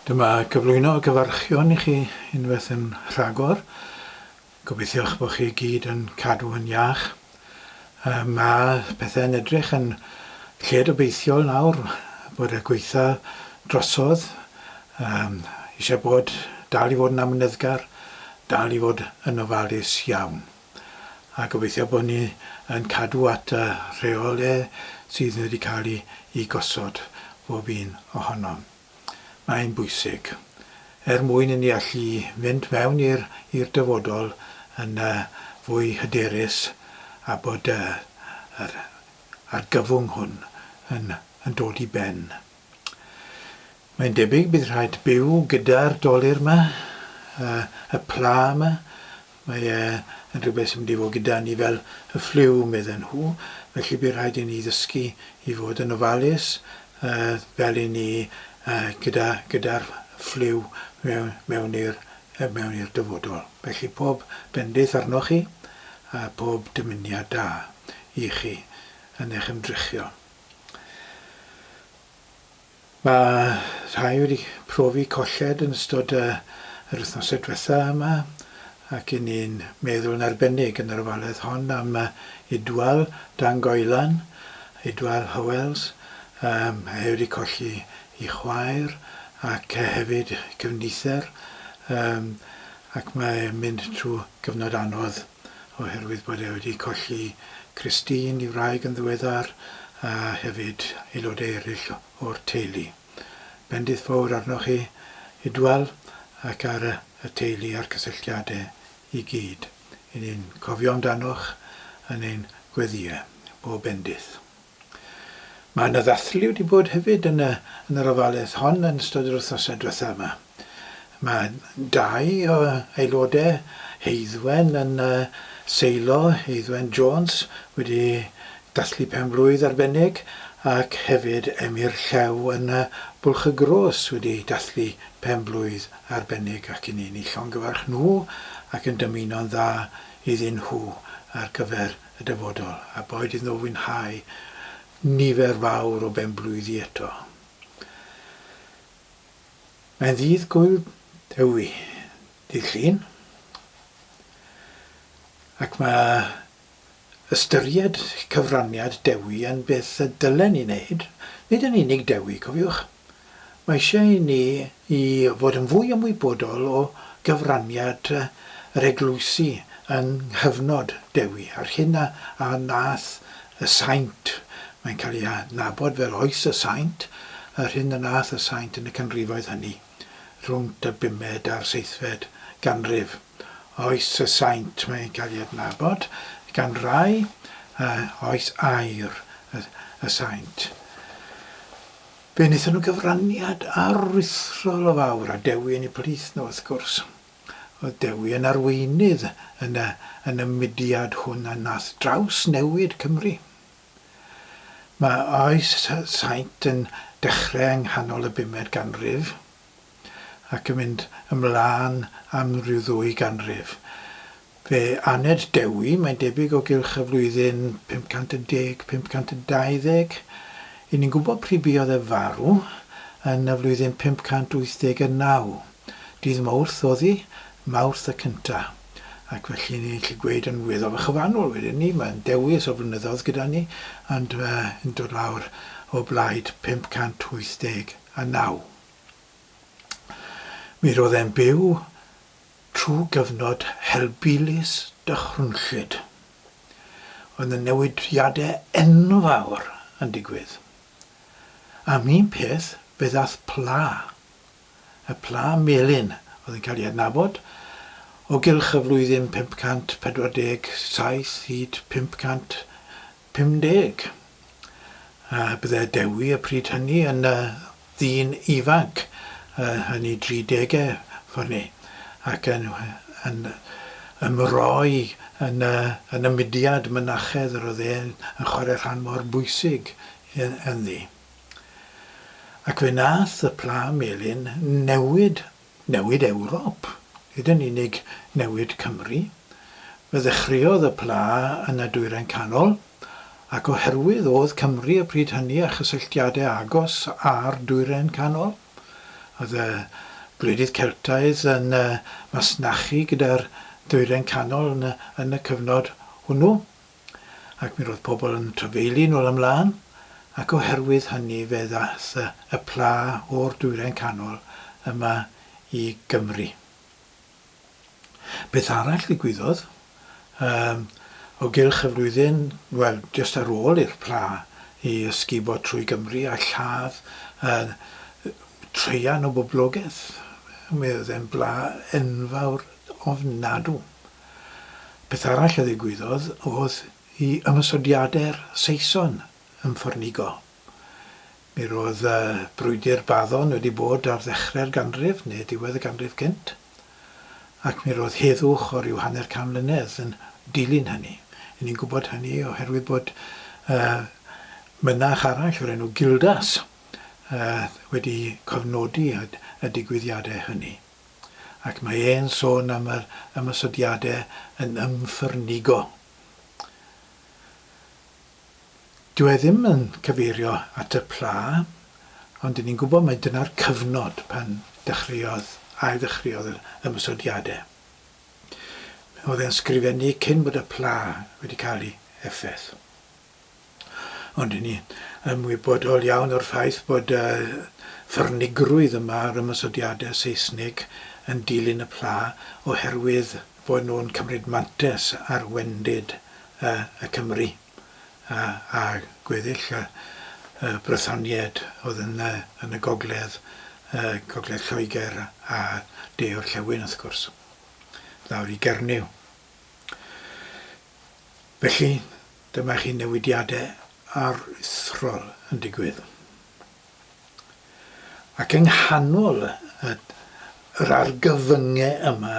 Dyma gyflwyno y cyfarchion i chi unwaith yn rhagor. Gobeithio'ch bod chi gyd yn cadw yn iach. Mae pethau'n edrych yn lled obeithiol nawr bod y gweitha drosodd. Um, eisiau bod, dal i fod yn amyneddgar, dal i fod yn ofalus iawn. A gobeithio bod ni yn cadw at y rheolau sydd wedi cael eu, eu gosod bob un ohonom. Mae'n bwysig. Er mwyn i ni allu fynd mewn i'r i'r dyfodol yn fwy hyderus a bod yr argyfwng hwn yn yn dod i ben. Mae'n debyg bydd rhaid byw gyda'r dolur 'ma, y pla 'ma. Mae e yn rhywbeth sy'n mynd i fod gyda ni fel y ffliw, medden nhw, felly bydd rhaid i ni ddysgu i fod yn ofalus fel i ni gyda, gyda'r ffliw mewn, mewn i'r, mewn i'r dyfodol. Felly pob bendith arnoch chi a pob dymuniad da i chi yn eich ymdrechion. Mae rhai wedi profi colled yn ystod yr wythnosau diwetha yma ac 'yn ni'n meddwl yn arbennig yn yr ofaledd hon am Idwal Dan Goelan, Idwal Howells, yym mae wedi colli ei chwaer ac hefyd cyfnither yym ac mae'n mynd trwy gyfnod anodd oherwydd bod e wedi colli Christine, ei wraig, yn ddiweddar, a hefyd aelodau eraill o'r teulu. Bendith fawr arnoch chi, Idwal, ac ar y teulu a'r cysylltiadau i gyd. Y'n ni'n cofio amdanoch yn ein gweddïau. Bob bendith. Mae yna ddathlu wedi bod hefyd yn y, yn yr ofalaeth hon yn ystod yr wythnosau diwetha yma. Mae dau o aelodau Heiddwen yn uh, Seilo, Heiddwen Jones, wedi dathlu pen-blwydd arbennig ac hefyd Emyr Llew yn uh, Bwlch y Gros wedi dathlu pen-blwydd arbennig ac i ni'n eu llongyfarch nhw ac yn dymuno'n dda iddyn nhw ar gyfer y dyfodol, a boed iddyn nhw fwynhau nifer fawr o benblwyddi eto. Mae'n ddydd Gŵyl Dewi, dydd Llun, ac mae ystyried cyfraniad Dewi yn beth y dylen ni wneud, nid yn unig Dewi, cofiwch. Mae eisiau i ni i fod yn fwy ymwybodol o gyfraniad yr eglwysi yng nghyfnod Dewi, a'r hyn a a wnaeth y saint, mae'n cael ei adnabod fel Oes y Saint, yr hyn a wnaeth y saint yn y canrifoedd hynny, rhwng y bumed a'r seithfed ganrif. Oes y Saint, mae'n cael ei adnabod gan rai, Oes Aur y Saint. Fe wnaethon nhw gyfraniad aruthrol o fawr, a Dewi yn eu plith nhw, wrth gwrs. Oedd Dewi yn arweinydd yn y, yn y mudiad hwn a nath drawsnewid Cymru. Mae oes saint yn dechrau yng nghanol y bumed ganrif ac yn mynd ymlaen am ryw ddwy ganrif. Fe aned Dewi, mae'n debyg o gylch y flwyddyn 510, 520. Y'n ni'n gwybod pryd buodd e farw, yn y flwyddyn 589. Dydd Mawrth oedd hi, Mawrth y cynta. Ac felly ni'n gallu gweud yn weddol chyfanol wedyn ni, mae'n dewis o flynyddoedd gyda ni, ond yn dod lawr o blaid 589. Mi roedd e'n byw Trwy gyfnod helbulus dychrynllyd, oedd 'na newidiadau enfawr yn digwydd. Am un peth, fe ddaeth pla, y pla melyn oedd yn cael ei adnabod, o gylch y flwyddyn 547 hyd 550. A bydde Dewi y pryd hynny yn ddyn ifanc, yn ei dridegau ffordd 'ny, ac yn yn ymroi yn y yn y mudiad mynachedd yr oedd e'n yn chwarae rhan mor bwysig ynddi. Ac fe wnaeth y Pla Melyn newid newid Ewrop, nid yn unig newid Cymru. Fe ddechreuodd y pla yn y Dwyrain Canol, ac oherwydd o'dd Cymru y pryd hynny â chysylltiadau agos â'r Dwyrain Canol, Oedd y gwledydd Celtaidd yn masnachu gyda'r Dwyrain Canol yn y, yn y cyfnod hwnnw, ac mi roedd pobl yn trafeilu nôl ymlaen, ac oherwydd hynny fe ddaeth y, y pla o'r Dwyrain Canol yma i Gymru. Beth arall ddigwyddodd? Yym, o gylch y flwyddyn, wel, jyst ar ôl i'r pla i ysgubo trwy Gymru a lladd yy traean o boblogaeth, mi oedd e'n bla enfawr ofnadw. Peth arall a ddigwyddodd oedd i ymosodiadau'r Saeson ymffyrnigo. Mi roedd brwydr Baddon wedi bod ar ddechrau'r ganrif, neu diwedd y ganrif gynt, ac mi roedd heddwch o ryw hanner can mlynedd yn dilyn hynny. Y'n ni'n gwybod hynny oherwydd bod mynach arall o'r enw Gildas wedi cofnodi y digwyddiadau hynny. Ac mae e'n sôn am yr ymosodiadau yn ymffyrnigo. Dyw e ddim yn cyfeirio at y pla, ond 'dyn ni'n gwybod mai dyna'r cyfnod pan dechreuodd, ail-ddechreuodd yr ymosodiadau. Oedd e'n sgrifennu cyn bod y pla wedi cael ei effaith. Ond 'dyn ni ymwybodol iawn o'r ffaith bod y ffyrnigrwydd yma a'r ymosodiadau Seisnig yn dilyn y pla oherwydd bod nhw'n cymryd mantais ar wendid y Cymry. a a gweddill y y Brythoniaid oedd yn y yn y gogledd, yy gogledd Lloegr a de orllewin wrth gwrs, lawr i Gernyw. Felly, dyma chi newidiadau aruthrol yn digwydd. Ac yng nghanol y, yr argyfyngau yma,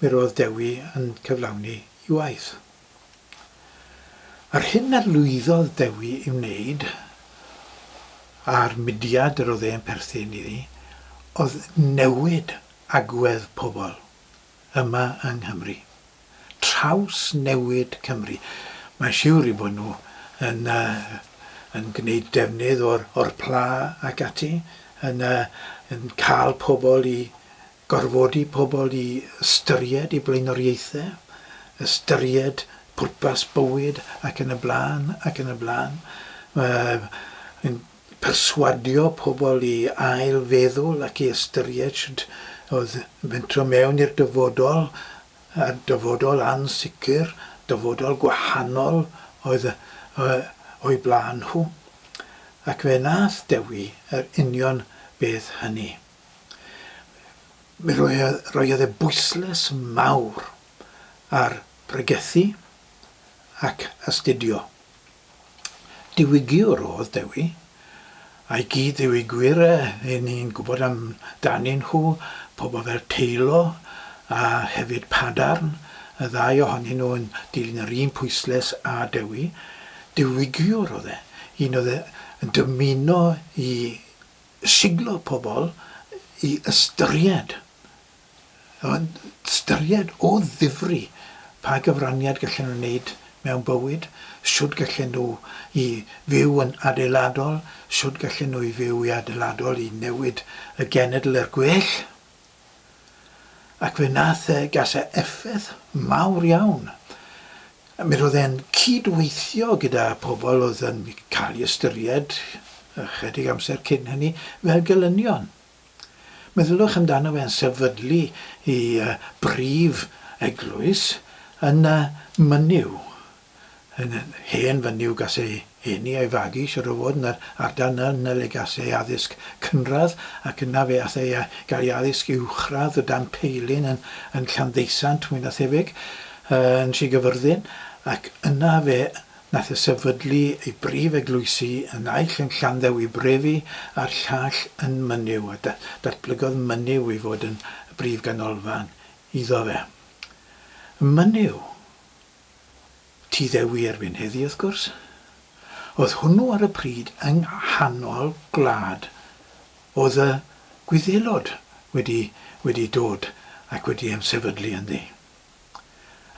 mi roedd Dewi yn cyflawni 'i waith. Yr hyn a lwyddodd Dewi i'w wneud, a'r mudiad yr oedd e'n perthyn iddi, oedd newid agwedd pobl yma yng Nghymru. Trawsnewid Cymru. Mae'n siwr eu bod nhw yn yn gwneud defnydd o'r o'r pla ac ati, yn yn cael pobl i Gorfodi pobl i ystyried eu blaenoriaethau, ystyried pwrpas bywyd ac yn y blaen ac yn y blaen. Mae'n perswadio pobl i ail feddwl ac i ystyried shwt oedd mentro mewn i'r dyfodol, a dyfodol ansicr, dyfodol gwahanol oedd o'u blaen nhw. Ac fe wnaeth Dewi yr union beth hynny. Mi roedd e bwyslais mawr ar bregethu ac astudio. Diwygiwr oedd Dewi, a'i gyd-ddiwygwyr e, y'n ni'n gwybod amdanyn nhw, pobl fel Teilo a hefyd Padarn, y ddau ohonyn nhw yn dilyn yr un pwyslais â Dewi. Diwygiwr oedd e, un oedd yn dymuno i siglo pobl i ystyried, ystyried o ddifri pa gyfraniad gallen nhw wneud mewn bywyd, shwt gallen nhw i fyw yn adeiladol, shwt gallen nhw i fyw i adeiladol i newid y genedl er gwell. Ac fe wnaeth e, gas e effaith mawr iawn. Mi roedd e'n cyd-weithio gyda pobl oedd yn cael ei ystyried, ychydig amser cyn hynny, fel gelynion. Meddyliwch amdano fe'n sefydlu ei brif eglwys yn Mynyw, Yn hen fynyw gas ei eni a'i fagu, siwr o fod, yn yr ardal 'na, 'na le gas ei addysg cynradd, ac yna fe ath e i gael ei addysg uwchradd o dan Peilin yn, yn Llanddeusant, mwy na thebyg, yn Sir Gyfyrddin, ac yna fe nath e sefydlu ei brif eglwysi, y naill yn Llanddewi Brefi a'r llall yn Mynyw, a datblygodd Mynyw i fod yn brif ganolfan iddo fe. Mynyw. Tŷ Ddewi erbyn heddi, wrth gwrs. Oedd hwnnw ar y pryd yng nghanol gwlad oedd y Gwyddelod wedi wedi dod ac wedi ymsefydlu ynddi.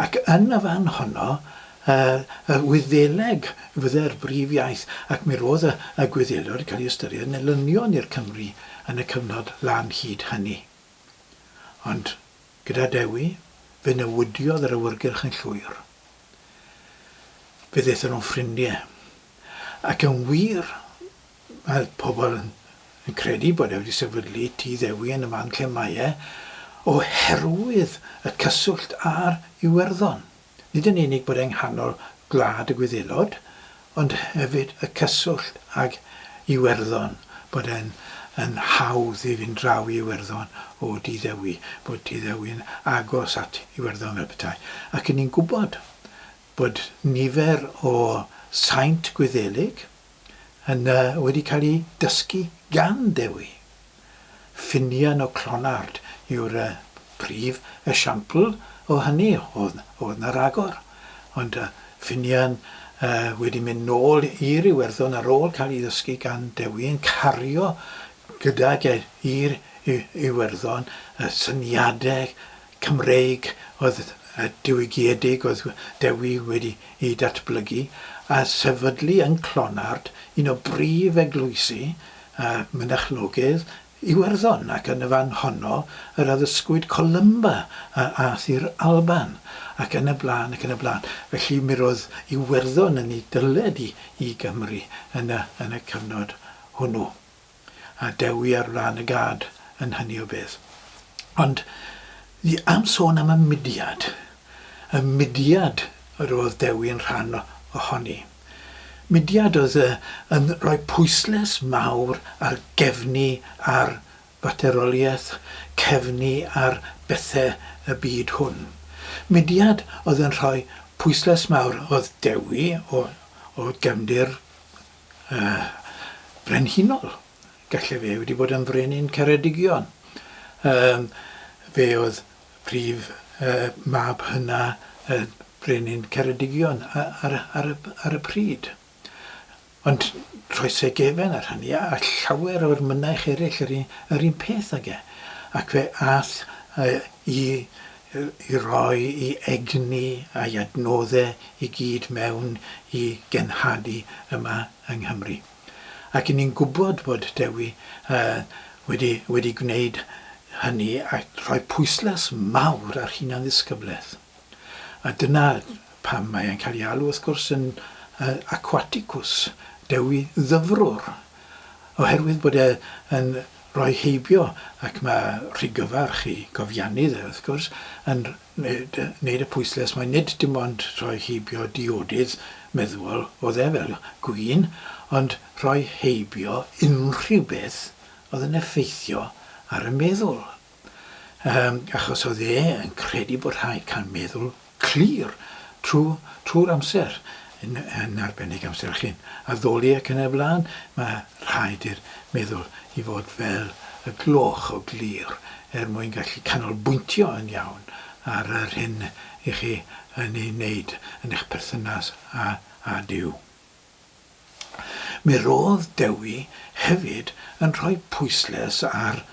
Ac yn y fan honno, y Wyddeleg fydde'r brif iaith, ac mi roedd y, y Gwyddelod yn cael ei ystyried yn elynion i'r Cymry yn y cyfnod lan hyd hynny. Ond gyda Dewi, fe newidiodd yr awyrgylch yn llwyr. Fe ddaethon nhw'n ffrindiau. Ac yn wir, mae pobl yn, yn credu bod e wedi sefydlu Tŷ Ddewi yn y man lle mae e, oherwydd y cyswllt â'r Iwerddon. Nid yn unig bod e yng nghanol gwlad y Gwyddelod, ond hefyd y cyswllt ag Iwerddon, bod e'n yn hawdd i fynd draw i Iwerddon o Dŷ Ddewi, bod Tŷ Ddewi'n agos at Iwerddon fel petai. Ac 'yn ni'n gwybod bod nifer o saint Gwyddelig yn wedi cael eu dysgu gan Dewi. Finian o Clonard yw'r prif esiampl o hynny, oedd, oedd 'na ragor, ond Finian wedi mynd nôl i'r Iwerddon ar ôl cael ei ddysgu gan Dewi yn cario gydag e i'r Iwerddon y syniadau Cymreig oedd diwygiedig oedd Dewi wedi ei datblygu a sefydlu yn Clonard un o brif eglwysi mynachlogydd Iwerddon, ac yn y fan honno yr addysgwyd Columba a ath i'r Alban, ac yn y blaen ac yn y blaen. Felly mi roedd Iwerddon yn ei dyled i i Gymru yn y yn y cyfnod hwnnw. A Dewi ar flaen y gad yn hynny o beth. Ond fi am sôn am y mudiad. Y mudiad yr oedd Dewi yn rhan ohoni. Mudiad oedd yn rhoi pwysles mawr ar gefnu ar fateroliaeth, cefnu ar bethe y byd hwn. Mudiad oedd yn rhoi pwysles mawr oedd Dewi o o gefndir brenhinol. Gallai fe wedi bod yn frenin Ceredigion. Yym fe oedd prif mab hyna y brenin Ceredigion ar, ar, ar y pryd. Ond rhoes ei gefen ar hynny, a llawer o'r mynaich eraill yr un, yr un peth ag e. Ac fe ath i, i roi i egni a'i adnoddau i gyd mewn i genhadu yma yng Nghymru. Ac 'y ni'n gwybod bod Dewi wedi, wedi gwneud hynny a rhoi pwyslais mawr ar hunan-ddisgyblaeth. A dyna pam mae e'n cael ei alw, wrth gwrs, yn aquaticus, Dewi ddyfrwr, oherwydd bod e yn rhoi heibio, ac mae rhygyfarch i gofiannydd e, wrth gwrs, yn wneud y pwyslais mai nid dim ond rhoi heibio diodydd meddwol oedd e, fel gwin, ond rhoi heibio unrhyw beth oedd yn effeithio ar y meddwl. Yym, achos oedd e yn credu bod rhaid cael meddwl clir trwy, trwy'r amser, yn, yn arbennig amser chi'n addoli ac yn y blaen, mae rhaid i'r meddwl i fod fel y gloch o glir er mwyn gallu canolbwyntio yn iawn ar yr hyn i chi yn ei wneud yn eich perthynas â, â Duw. Mi roedd Dewi hefyd yn rhoi pwysles ar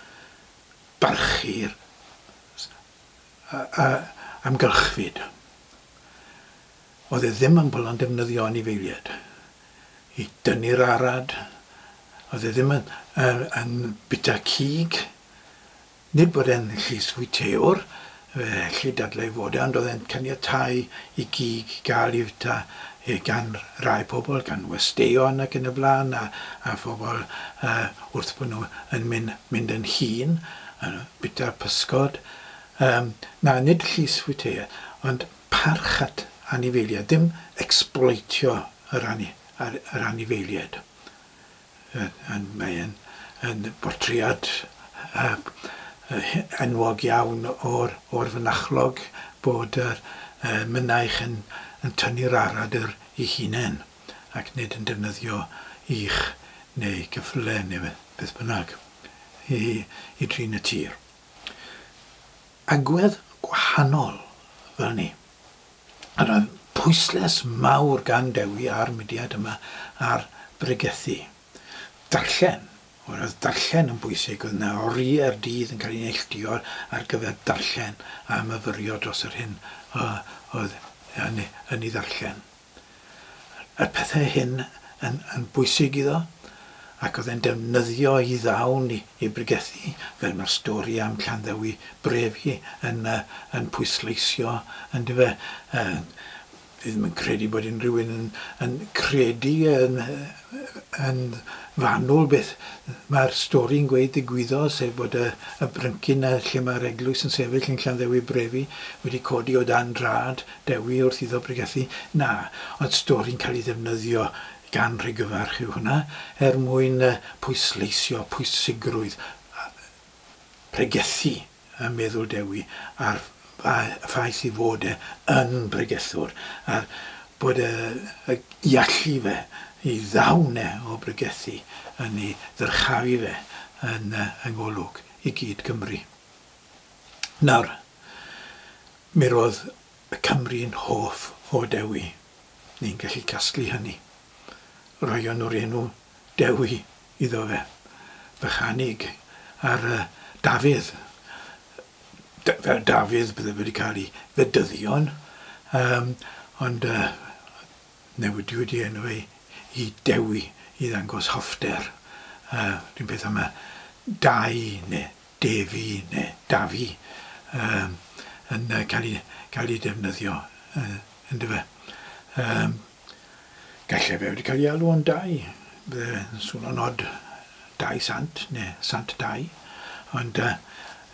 barchu'r amgylchfyd. Oedd e ddim yn fodlon defnyddio anifeiliaid i dynnu'r arad, oedd e ddim yn, yn, yn bita cig, Nid bod e'n llys-fwyteiwr, fe ellid dadlau ei fod e, ond oedd e'n caniatáu i gig gael ei fwyta gan rai pobl, gan westeion ac yn y blaen, a, a phobl uh, wrth bod nhw yn mynd, mynd yn hŷn, yn bwyta pysgod. Um, na, nid llys-fwyteiwr, ond parch at anifeiliaid, dim exploitio yr, ani, yr, yr anifeiliaid. Mae e'n yn bortread enwog iawn o'r o'r fynachlog bod yr mynaich yn yn tynnu'r aradr eu hunain ac nid yn defnyddio ych neu gyffyle neu beth bynnag i i drin y tir. Agwedd gwahanol fel 'ny. Yr oedd pwysles mawr gan Dewi a'r mudiad yma ar bregethu. Darllen. Wel, oedd darllen yn bwysig. Oedd yna oriau'r dydd yn cael ei neilltuo ar gyfer darllen a myfyrio dros yr hyn oedd yn, yn ei ddarllen. Y pethau hyn yn, yn bwysig iddo, ac oedd e'n defnyddio ei ddawn i, i bregethu, fel mae'r stori am Llanddewi Brefi yn, uh, yn pwysleisio, yndyfe. Uh, Fi ddim yn credu bod unrhyw un yn, yn credu yn, yn fanwl beth mae'r stori'n gweud ddigwyddodd, sef bod y, y bryncyn na lle mae'r eglwys yn sefyll yn Llanddewi Brefi wedi codi o dan drad Dewi wrth iddo bregethu. Na, ond stori'n cael ei ddefnyddio gan Rhygyfarch yw hwnna, er mwyn pwysleisio pwysigrwydd pregethu ym meddwl Dewi a'r ffaith ei fod e yn bregethwr, a bod y, y, i allu fe, ei ddawn e o bregethu yn ei ddyrchafu fe yn, yng ngolwg i gyd Gymru. Nawr, mi roedd y Cymry'n hoff o Dewi. Ni'n gallu casglu hynny. Roion nhw'r enw Dewi iddo fe. Bychanig ar Dafydd. Fel Dafydd bydde wedi cael ei fedyddion, um, ond uh, newidiwyd ei enw ei i Dewi i ddangos hoffter. Uh, Rhywun peth am y Dai neu Defi neu Dafi um, yn uh, cael, ei, cael ei defnyddio, uh, yndyfe. Um, Gallai fe wedi cael ei alw yn Dai. Bydde yn swnio'n od Dai Sant neu Sant Dai, ond uh,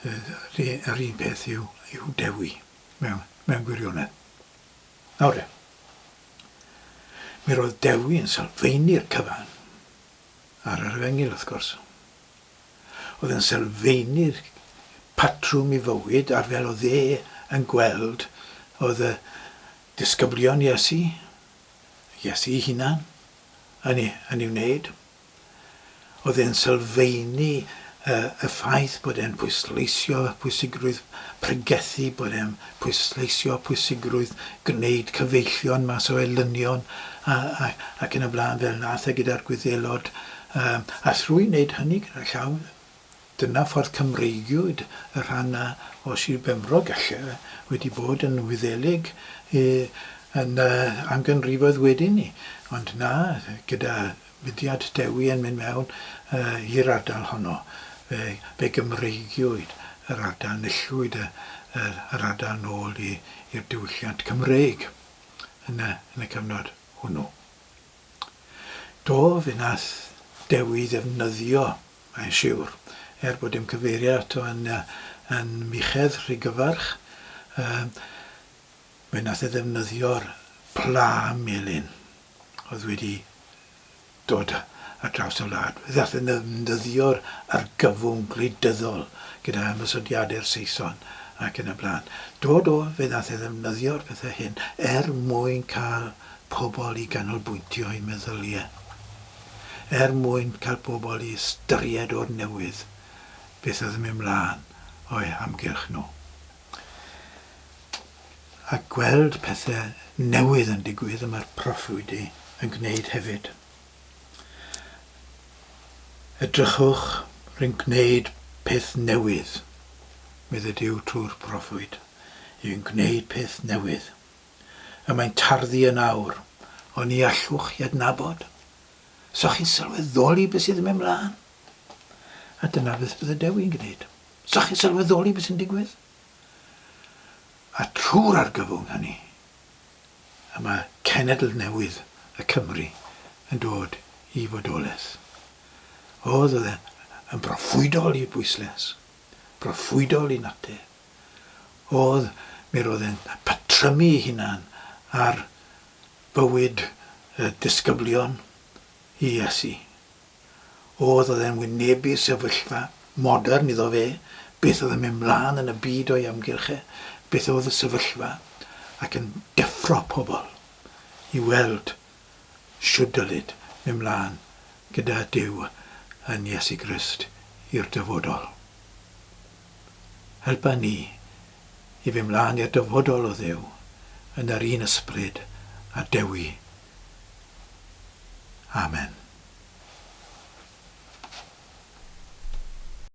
yr un peth yw, yw Dewi mewn, mewn gwirionedd. Nawr de, mi roedd Dewi yn sylfaenu'r cyfan ar yr efengyl, wrth gwrs. Oedd yn sylfaenu'r patrwm i fywyd ar fel oedd e yn gweld oedd y Disgyblion Iesu, Iesu ei hunan, yn ei, yn ei wneud. Oedd e'n sylfaenu y, y ffaith bod e'n pwysleisio pwysigrwydd pregethu, bod e'n pwysleisio pwysigrwydd gwneud cyfeillion mas o elynion a, a, ac yn y blaen fel nath e gyda'r Gwyddelod. Um, a thrwy wneud hynny gyda llaw, Dyna ffordd Cymreigiwyd y rhan 'na o Sir Benfro, galle wedi bod yn Wyddelig yn am ganrifoedd wedyn 'ny, ond na, gyda mudiad Dewi yn mynd mewn i'r ardal honno, fe fe Gymreigiwyd yr ardal, nillwyd y yr ardal nôl i i'r diwylliant Cymreig yn y yn y cyfnod hwnnw. Do, fe nath Dewi ddefnyddio, mae'n siwr, er bod dim cyfeiriad ato yn yn Muchedd Rhygyfarch, yy fe nath e ddefnyddio'r pla melyn oedd wedi dod ar draws y wlad. Fe ddath e ddefnyddio'r argyfwng gwleidyddol gyda ymosodiadau'r Saeson ac yn y blaen. Do, do, fe ddath e ddefnyddio'r pethau hyn er mwyn cael pobl i ganolbwyntio eu meddyliau, er mwyn cael pobl i ystyried o'r newydd beth oedd yn mynd mlaen o'u hamgylch nhw. A gweld pethau newydd yn digwydd y mae'r proffwydi yn gwneud hefyd. Edrychwch, rwy'n gwneud peth newydd, medde Duw trwy'r proffwyd. Rwy'n gwneud peth newydd. Y mae'n tarddu yn awr, ond ni allwch chi adnabod. So chi'n sylweddoli beth sydd yn mynd mlaen? A dyna beth bydde Dewi'n gwneud. So chi'n sylweddoli beth sy'n digwydd? A trwy'r argyfwng hynny, y mae cenedl newydd y Cymry yn dod i fodolaeth. Oedd oedd yn broffwydol i bwysles, broffwydol i natur. Oedd, mi roedd e'n patrymu ei hunan ar fywyd y disgyblion i Iesu. Oedd, oedd e'n wynebu sefyllfa modern iddo fe, beth oedd yn mynd mlaen yn y byd o'i amgylch e, beth oedd y sefyllfa, ac yn deffro pobl i weld shwd dylid mynd mlaen gyda Duw yn Iesu Grist i'r dyfodol. Helpa ni i fynd mlaen i'r dyfodol o Dduw yn yr un ysbryd a Dewi. Amen.